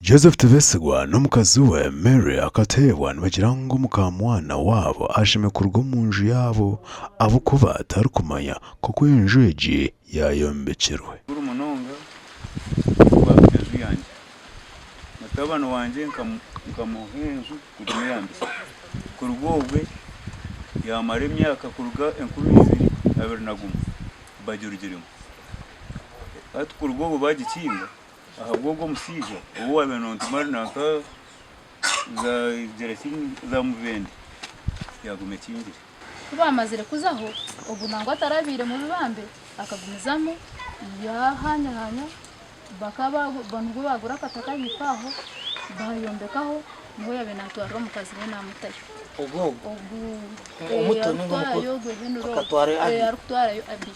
Joseph Tibesigwa n'omukazi we Mary Akateebwa nibagira ngu omukaamwana waabo ashemeriire kuruga omu nju yaabo ahabw'okuba tarikumanya nk'oku enju egi yaayombekirwe. Kikuru munonga kuba enju yangye. Mutabani wangye nkamuha enju kugimuyambisa. Kuruga obwe yamara emyaka kuruga 2021 bagirugiremu. Hati kuruga obu bagikinga ahabw'ogwo omushaija ou waabaire nontuma nanka za Mubende yaaguma ekingire. Ku baamazire kuzaho, ogwo nangwa tarabaire mubi bambe, akagumizamu yaahanyahaanya, bakaba nibwo baagura akataka ahaifo aho, baayombekaho, niho yaabaire naatwarira omukazi we naamutayo. Ogwo ogwo? Ogu Omuto ninga omukuru? arikutwarayo ogwo Henry ogwo. Akatwarayo Abiya? Arikutwarayo Abiya.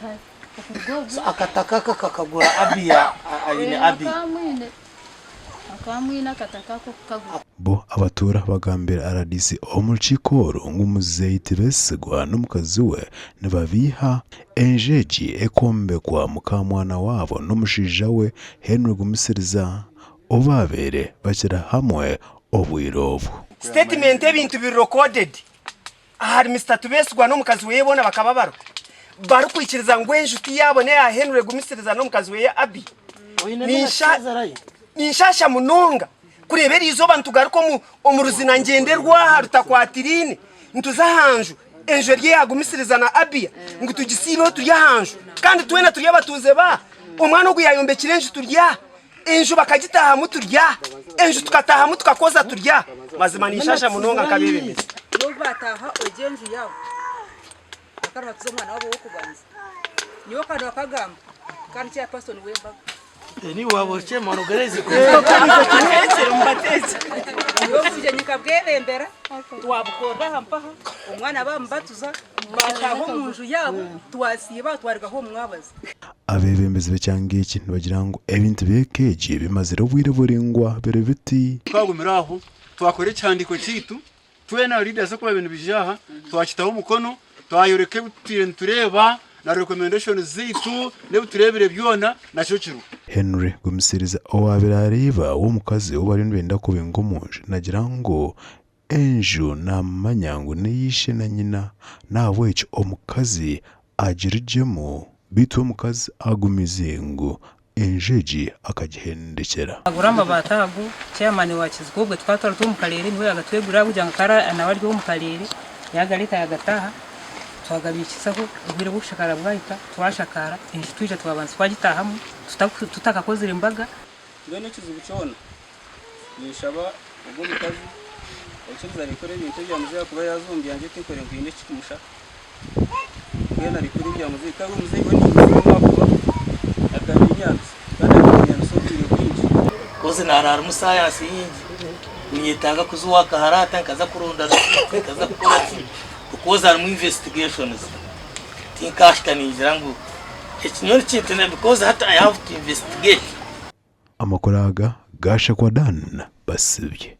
Kare okuruga obwo. So akataka ako akakagura Abiya aine Abiya? Akaba amwine. Akaba amwine akataka ako kukagura. Bo abatuura bagambira rdc omu rukiiko oru ngu muzeeyi Tibesigwa n'omukazi we nibabeiha. Enju egi ekombekwa mukamwana waabo n'omushaija we Henry Gumisiriza obu baabaire bakiri hamwe obwire obu. Statement ebintu biri recorded ahari Mister Tubesigwa n'omukazi weye boona bakaba bariho barikwikiriza ngu enju ti yaabo n'eya Henry Gumisiriza n'omukazi weye Abby. Ninshasha munonga kureeba eri izooba nitugaruka omu omu ruzina ngyenderwa aha rutakwatiraine nituza aha nju enju eri eya Gumisiriza na Abia ngu tugisiibeho turi aha nju kandi twena turi abatuuze ba omwana ogu yayombekire enju turi aha. Enju bakagitaahamu turya, enju tukataahamu tukakoza turya. Mazima ninshasha munonga nk'abeebembezi. N'obu baataaha egyo enju yaabo, bakarubatiza omwana waabo ow'okubanza. Nyowe akanwa kagamba, kandi chairperson w'embaga. Nyowe obugyenyi nkabwebembera, twabukorera aha mpaha, omwana baamubatiza, baataaha omu nju yaabo, twasiiba, twarugaho omu mwabazi. Abeebembezi b'ekyanga eki nibagira ngu ebintu by'eka egi bimazire obwire buraingwa biri biti. Twagumira aho twakora ekihandiiko kyaitu twena leaders oku baabaire nibaija aha twakitaho omukono twayoreka ebi tutwire nitureeba na recommendations zaitu n'ebi tureebire byona nakyo kiriho. Henry Gumisiriza owaabaire ari iba w'omukazi ou bariyo nibenda kubinga omu nju naagira ngu Enju naamanya ngu n'eya ishe na nyina, n'ahabw'ekyo omukazi agirugyemu. Beitu omukazi agumize ngu enju egi akagihendekyera. Agura amabaati ago, chairman wa Kizigobwe tukaba turi omu kareere niwe yagatwegurira ahabw'okugira ngu akaba nawe ari ow'omu kareere, yagareeta yagata aha, twagabiikizaho obwire bw'okushakaara bwahika, twashakaara, enju twija twabanza twagitaahamu tutakakozire mbaga. Mbwenu ekizibu kyona Ninshaba ogwo omukazi aikirize arekure ebintu ebya muzeeyi ahakuba yaaza omu byangye tinkore ngu haine ekikumushaka. Mbwenu arekure ebya muzeeyi kandi omuzeeyi we niimusiima ahakuba akabinyambisa kandi akabinyambisa obwire bwingi. Kozi naara harimu sayansi nyingi, ninyetaaga kuza owa Kaharata nkaza kuronda risiiti nkaza kukora ki because harimu investigations. Tinkahika ningira ngu eki nyowe nikintinira because hati I have to investigate. Amakuru aga gaashakwa Dan Basibye.